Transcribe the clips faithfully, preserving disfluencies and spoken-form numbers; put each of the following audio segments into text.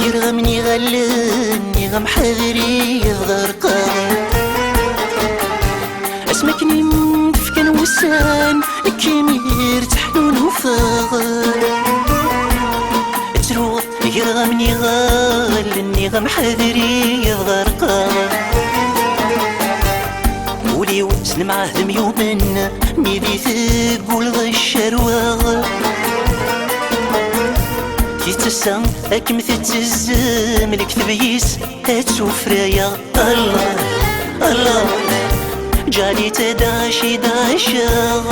Yerɣa-m iɣallen, iɣ-am ḥadri ad ɣerqeɣ. Asmi akken i m-d-fkan wussan, nekk imir tteḥnunufeɣ. Ttruɣ, yerɣa-m iɣallen, iɣ-am ḥadri ad ɣerqeɣ. Ul-iw s lemɛahd myumen, mi di tegguleḍ ccarweɣ. Tittessa ad kem-tettezzem lekteb-is ad tt-ufrayeɣ. Allah, Allah, ǧali-tt ad aci d acaɣ.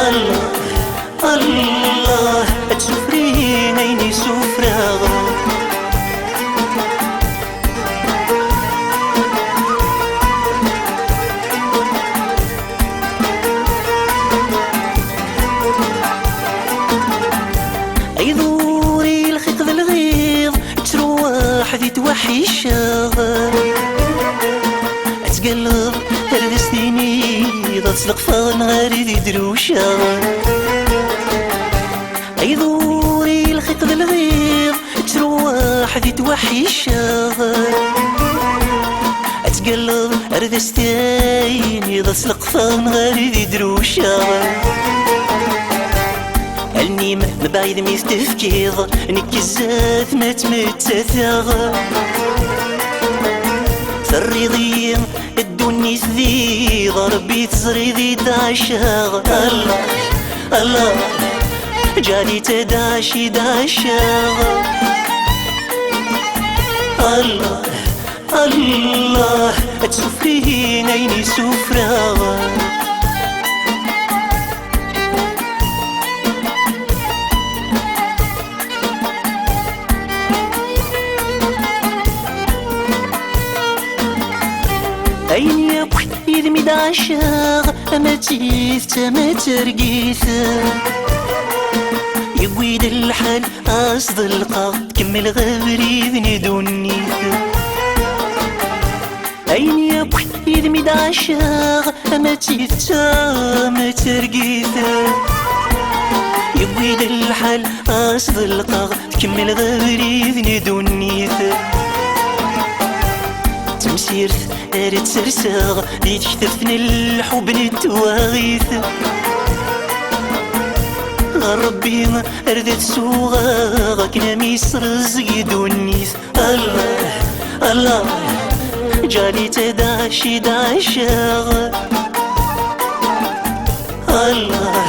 Allah, Allah, ad tessufri ayen i ssufraɣ. Ayḍur i lxiq d lɣiḍ, ttruwaḥ di twaḥiceɣ. Ad tgalleḍ ar d as-tiniḍ ad sleqfeɣ nɣari di drewceɣ. Ayḍur i lxiq d lɣiḍ, ttruwaḥ di twaḥiceɣ. Ad tgalleḍ ar d as-tiniḍ ad sleqfeɣ nɣari di drewceɣ. Allen-im mebɛid mi t-tefkiḍ, nekk zdat ma ttmettateɣ. Terriḍ-iyi ddunit d iḍ, Rebbi teẓriḍ i d-ɛaceɣ. Allah, Allah, ǧali-tt ad aci d acaɣ. Allah, Allah, ad tessufri ayen i ssufraɣ. Ayen yakk yid-m i d-ɛaceɣ, ama d tidet ama d targit, yewwi-d lḥal ad s-ḍelqeɣ, tkemmleɣ abrid n ddunit. Ayen yakk yid-m i d-ɛaceɣ, ama d tidet ama d targit, yewwi-d lḥal ad s-ḍelqeɣ, tkemmleḍ abrid n ddunit. Tamsirt ara tt-serseɣ di tektabt n lḥubb n twaɣit. Ɣer Rebbi ar d at-suɣeɣ akken am yesrezeg ddunit. Allah, Allah, ǧali-tt ad aci d acaɣ. Allah,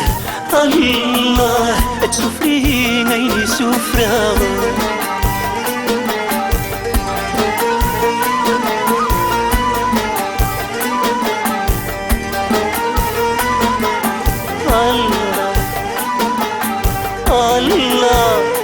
Allah, ad tessufri ayen i ssufraɣ. Allah, Allah.